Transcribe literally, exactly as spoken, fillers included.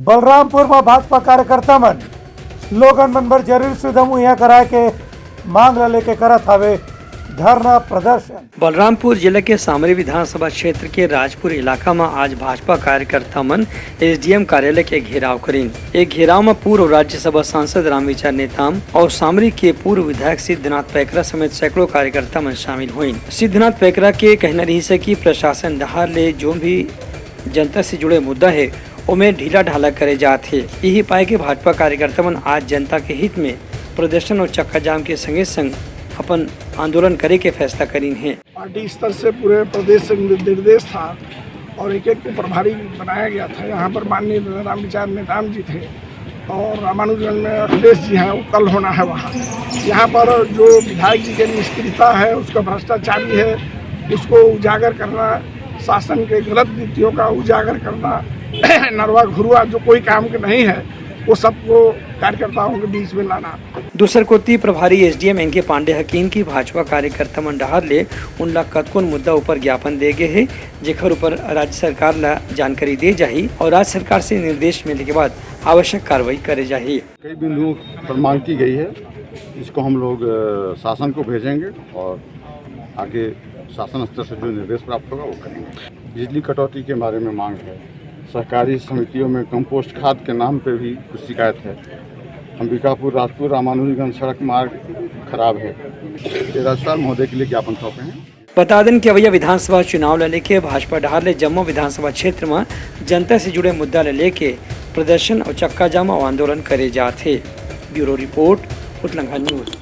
बलरामपुर म भाजपा कार्यकर्ता मन लोगन मन बर जरूरी सुविधा मुहैया कराए के मांग ल लेके करत हावे धरना प्रदर्शन। बलरामपुर जिला के सामरी विधानसभा क्षेत्र के राजपुर इलाका म आज भाजपा कार्यकर्ता मन एसडीएम कार्यालय के घेराव करिन। ए घेराव म पूर्व राज्यसभा सांसद रामविचार नेताम अउ सामरी के पूर्व विधायक सिद्धनाथ पैकरा समेत सैकड़ों कार्यकर्ता मन शामिल होइन। सिद्धनाथ पैकरा के कहना रहिस हे कि प्रशासन डहार ले जो भी जनता से जुड़े मुद्दा हे, ओमे ढीला ढाला करे जात हे। इही पाए के भाजपा कार्यकर्ता मन आज जनता के हित में प्रदर्शन अउ चक्का जाम के संगे संग अपन आंदोलन करे के फैसला करिन हे। पार्टी स्तर से पूरे प्रदेश से निर्देश था और एक एक को प्रभारी बनाया गया था। यहाँ पर माननीय रामविचार नेताम जी थे और रामानुजगंज में अखिलेश जी हैं, वो कल होना है वहाँ। यहाँ पर जो विधायक जी के निष्क्रियता है, उसका भ्रष्टाचारी है, उसको उजागर करना, शासन के गलत नीतियों का उजागर करना, नरवा घुरुआ जो कोई काम के नहीं है, वो सबको कार्यकर्ताओं के बीच में लाना। दूसर कोति प्रभारी एसडीएम एनके पांडे ह किहिन कि भाजपा कार्यकर्ता मन डहार ले उन ला कतकोन मुद्दा ऊपर ज्ञापन दे गे हे, जेकर ऊपर राज्य सरकार ला जानकारी दे जाही अउ राज्य सरकार से निर्देश मिले के बाद आवश्यक कार्रवाई करे जाही। कई बिंदुओं पर मांग की गई है, इसको हम लोग, अ, शासन को भेजेंगे और आगे शासन स्तर से जो निर्देश प्राप्त होगा, वो करेंगे। बिजली कटौती के बारे में मांग है, सहकारी समितियों में कंपोस्ट खाद के नाम पे भी कुछ शिकायत है। अंबिकापुर राजपुर रामानुजगंज सड़क मार्ग खराब है। ये राज्यपाल महोदय के लिए ज्ञापन सौंपे हैं। बता दें कि अवैया विधानसभा चुनाव ल लेके भाजपा डहार ले जम्मो विधानसभा क्षेत्र म जनता से जुड़े मुद्दा ल लेके प्रदर्शन अउ चक्का जाम अउ आंदोलन करे जात हे। Bureau report, Utlangha news.